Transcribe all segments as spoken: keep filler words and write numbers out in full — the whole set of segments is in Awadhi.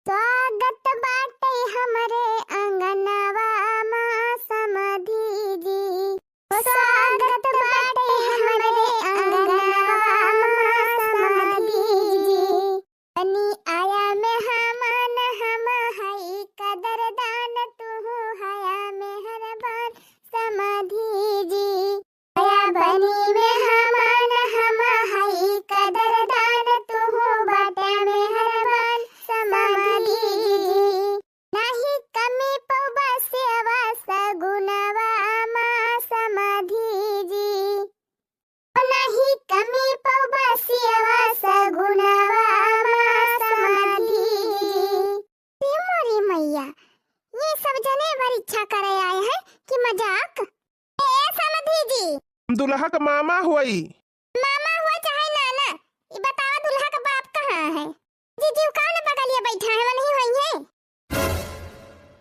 स्वागत बाटे हमरे अंगनवा मा समधी जी। स्वागत बाटे हमरे अंगनवा मा समधी जी। बनी आया मेहमान हम हई कदरदान, तुहू हया मेहरबान समधी जी। आया बनी मेहमान हम हई कदरदान, तुहू बाटा मेहरबान समधी जी। नाही कमी पौबा सेवा सगुनवा मा समधी जी। नाही कमी पौबा सेवा सगुनवा मा समधी जी। हे मोरी मैया, ये सब जने परीक्षा करे आए हैं कि मजाक? ए समधी जी। हम दुल्हा का मामा होई। मामा हुआ चाहे नाना, ई बतावा दुल्हा का बाप कहाँ है? जीजी, उ कौन बगलिया बैठा है, वही होई है?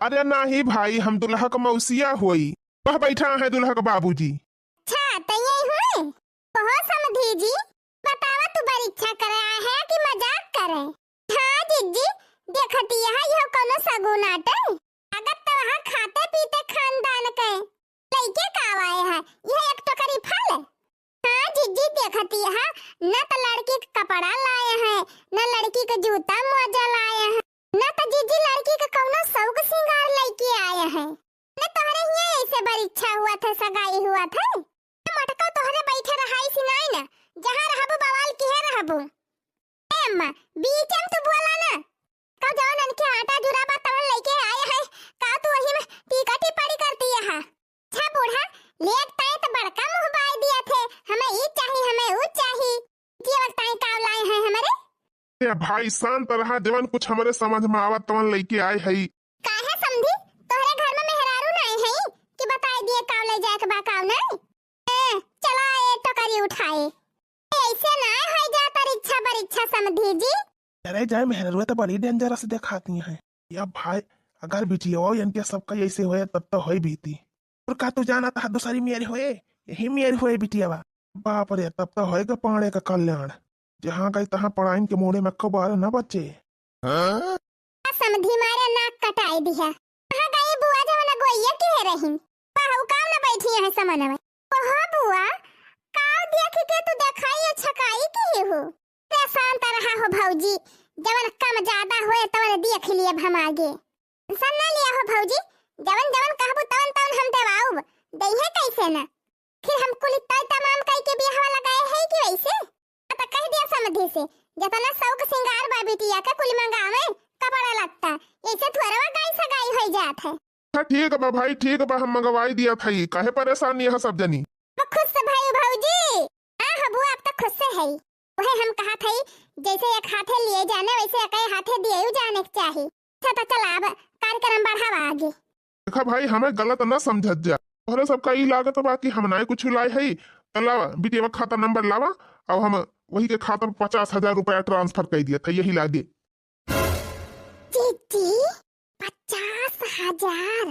अरे नाही भाई, हम दुल्हा का मौसिया होई, वह बैठा है दुल्हा का बाबूजी। अच्छा, त यही हुए? कहो समधी जी, बतावा तू परीक्षा करे आए है कि मजाक करे? हाँ जीजी, देखती है यह कौनो सगुन आटे? अगर तो वहाँ खाते पीते खानदान के लइके का आए है, यह एक टोकरी फल? हाँ जीजी, देखती है, न त लड़की के कपड़ा लाए हैं, न लड़की के जूता मोजा लाए हैं, न त जीजी लड़की के कौनो शौक सिंगार लइके आए हैं। न तोहरे हियाँ ऐसे परीक्षा हुआ थे, सगाई हुआ थे। न मटको तोहरे बैठे रहाई सिनाई न, जहाँ रहबू बवाल किहे रहबू। ए अम्मा, बीच में तू बोला ना। का जौन अनके आटा जुरा बा तवन लइके आए है, का तू वही में टीका टिप्पणी करती है? अच्छा बूढ़ा, लेट ताई तो बड़का मुँह बाय दिया थे, हमें ई चाही, हमें ऊ चाही। ये वक्त ताई का लाए हैं हमारे? ए भाई शांत रहा, जवन कुछ हमरे समझ में आवत तवन लइके आए हई। काहे समधी, तोहरे घर में मेहरारू नाई है कि बताई दिए काव ले जाए के बा काव नाई? ए, चला ए टोकरी उठाए। ए, ऐसे ना है जा परीक्षा परीक्षा समधी जी। अरे जाए मेहररुआ तो बड़ी डेंजरस देखाती हैं। या भाई, अगर बिटिया इनके सबका ऐसे होए तब तो होई बीती। और का तू जाना था दूसरी मेरी होए, यही मेरी होए बिटिया बा। बाप रे, तब तो होएगा पाड़े का कल्याण। जहाँ गई तहाँ पढ़ाइन के मोड़े में कबार न बचे। हाँ? समधी मारे नाक कटाई दिया। कहाँ गई बुआ जवन अगुवैया किहे रही? पहू काम न बैठी है समनवे। ओहो बुआ, काव देख के तू देखाई और छकाई की हो? ते शांत रहा हो भौजी, जवन कम ज्यादा होए तवन देख लिए हम आगे। टेंशन ना लिया हो भौजी, जवन जवन कहबू तवन तवन हम देवाउब, देहे कैसे ना? फिर हम कुल तय तमाम कई के बियाहवा लगाए है कि वैसे? आ त कह दिया समधी से, जतना शौक सिंगार बा बिटिया के कुल मंगावे, कपड़ा लत्ता, ऐसे थोरवा गाई सगाई होई जात है। हाँ ठीक बा भाई, ठीक बा, हम मंगवाई दिया था, काहे परेशान नहीं है सब जनी। अब खुश से भाई भौजी, हाँ हो बुआ, अब तो खुश से है। वही हम कहा था, जैसे एक हाथे लिए जाने वैसे एक हाथे दिए जाने के चाही। अच्छा तो चला अब कार्यक्रम बढ़ावा आगे। देखा भाई, हमें गलत न समझत जा। तोहरे सबका ई लागत बा कि हम नाय कुछ लाए हई। त लावा, बिटिया खाता नंबर लावा, और हम वही के खाता पर पचास हजार रुपया ट्रांसफर कर दिया था, यही लागे। जीजी, पचास हजार?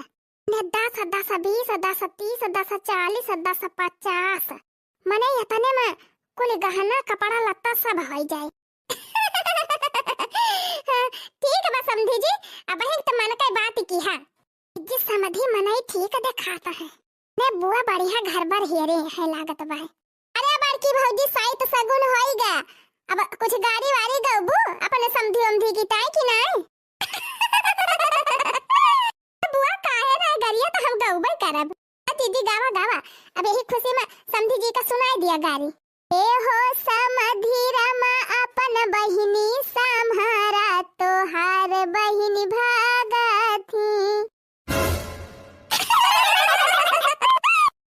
ने दस, दस बीस, दस तीस, दस चालीस, दस पचास। मने इतने में कुल गहना, कपड़ा, लत्ता सब होई जाए। ठीक बा समधी जी, अब एक तो मन के बात की है। जी समधी मनई ठीक देखात है। ने बुआ बढ़िया घर बर हेरे है लागत बा। अरे बड़की भौजी, साइत सगुन होई गा। अब कुछ गारी वारी गौबू अपने समधी उमधी की ताई की नाई? बुआ काहे ना गरिया तो हम गौबे करब। आ दीदी गावा गावा, अब यही खुशी में समधी जी का सुनाई दिया गारी। ए हो समधी रामा अपन बहिनी सम्हारा, तोहार बहिनी भागत ही।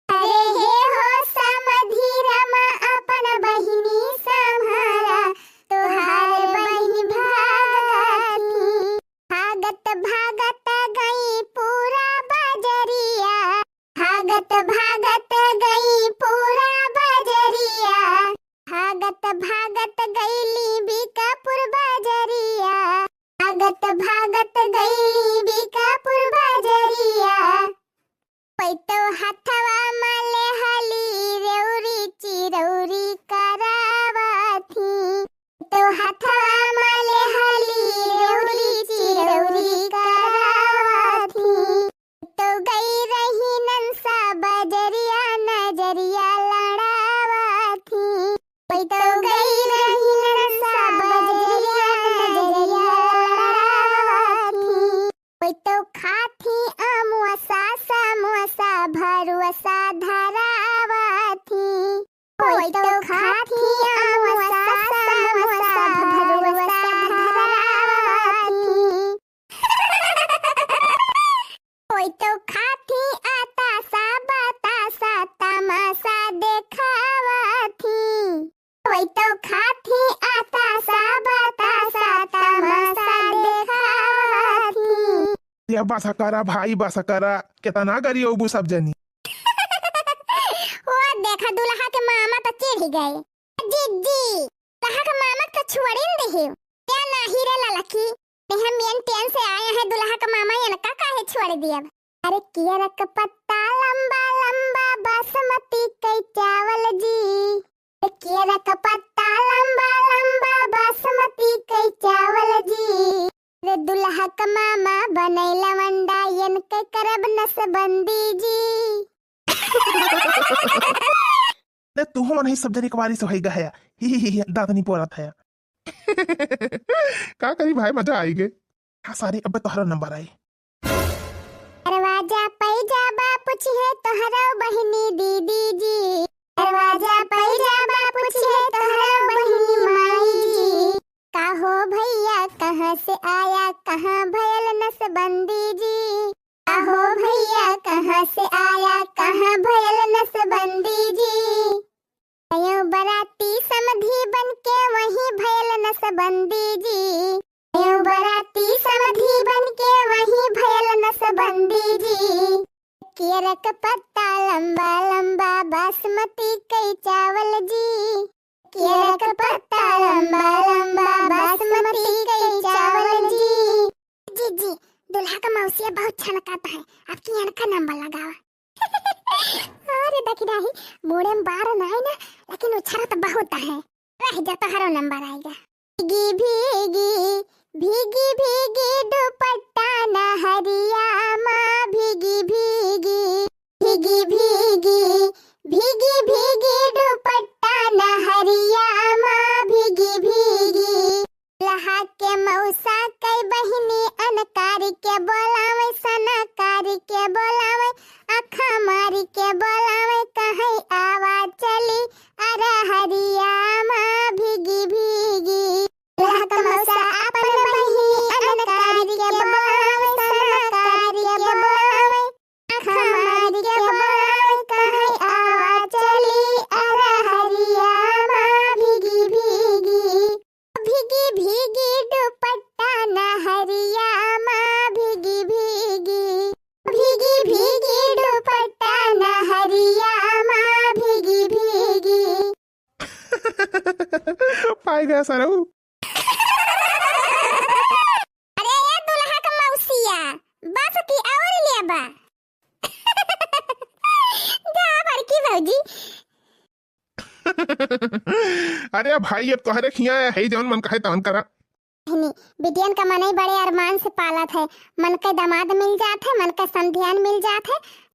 अरे हे हो समधी रामा अपन बहिनी सम्हारा, तोहार बहिनी भागत ही। भागत भागत गई पूरा बजरिया, भागत भागत गई पूरा बजरिया, भागत भागत गईली बीकापुर बजरिया, भागत भागत गईली बीकापुर बजरिया। पैतो हथवा मले हली रेउरी चिरौरी करावथी। तो हथवा मले हली रेउरी ए, बस करा भाई, बस करा, केतना गरियौबू सब जनी। ओ देखा, दुल्हा के मामा त चिढ़ गए। जीजी, दुल्हा के मामा त छोड़िन दिहिउ। या नाही रे ललकी, हम मेन टेन से आए हैं, दुल्हा के मामा इनका काहे छोड़ दियब? अरे कियरक पत्ता लंबा लंबा बासमती कई चावल जी। अरे कियरक पत्ता लंबा लंबा बासमती कई चावल जी। रे दुल्हा क मामा बनैला मंडा, यनके करब नसबंदी जी। अरे तू मन ही सब जने कवारी से होई गया। ही, ही, ही, ही, दाँत नहीं पोरत है। का करी भाई, मजा आई गे। हाँ सारी, अब तोहरा नंबर आई। दरवाजा पै जाबा पूछिहे तोहरो बहिनी दीदी जी। दरवाजा पै जाबा पूछिहे तोहरो बहिनी माई जी। का हो भैया कहाँ से आया, कहाँ भयल नसबंदी जी। का हो भैया कहाँ से आया, कहाँ भयल नसबंदी जी। गयो बराती समधी बन के वहीं भयल नसबंदी जी। गयो बराती समधी बन के वहीं भयल नसबंदी जी। केरक पत्ता लंबा लंबा बासमती कई चावल जी। केरक पत्ता लंबा लंबा बासमती कई चावल जी। जी, जी, दुल्हा का मौसिया बहुत छनकात है, अब की इनका नंबर लगावा। अरे दखिनाही, मुड़े में बार ना है ना, लेकिन उछरत बहुत है। रह जा, तोहरो नंबर आएगा। भीगी भीगी, भीगी भीगी दुपट्टा नहरिया मा, भीगी भीगी, भीगी भीगी, भीगी भीगी दुपट्टा नहरिया मा, भीगी भीगी। दुल्हा के मौसा कई बहिनी अनकारी के बोलावे, सनाकारी के बोलावे, आँखा मारी के बोलावे, कहै आवा चली अरहरिया मा, भीगी भीगी। दुल्हा के मौसा अपन बहिनी अनकारी के बोलावे, सनाकारी के बोलावे, आँखा मारी के बोलावे, कहै आवा चली अरहरिया मा, भीगी भीगी। भीगी भीगी दुपट्टा नहरिया मा, भीगी भीगी। भीगी भीगी दुपट्टा नहरिया मा, भीगी भीगी। पाई गया सरऊ। अरे ये दुल्हा का मौसिया, बस की और लेबा? जा बड़की भौजी। अरे भाई, अब तोहरे खिया है, जौन मन कहे तौन करा। बहिनी, बिटियन का मनई बड़े अरमान से पालत है। मन के दामाद मिल जात है, मन के समधियान मिल जात है,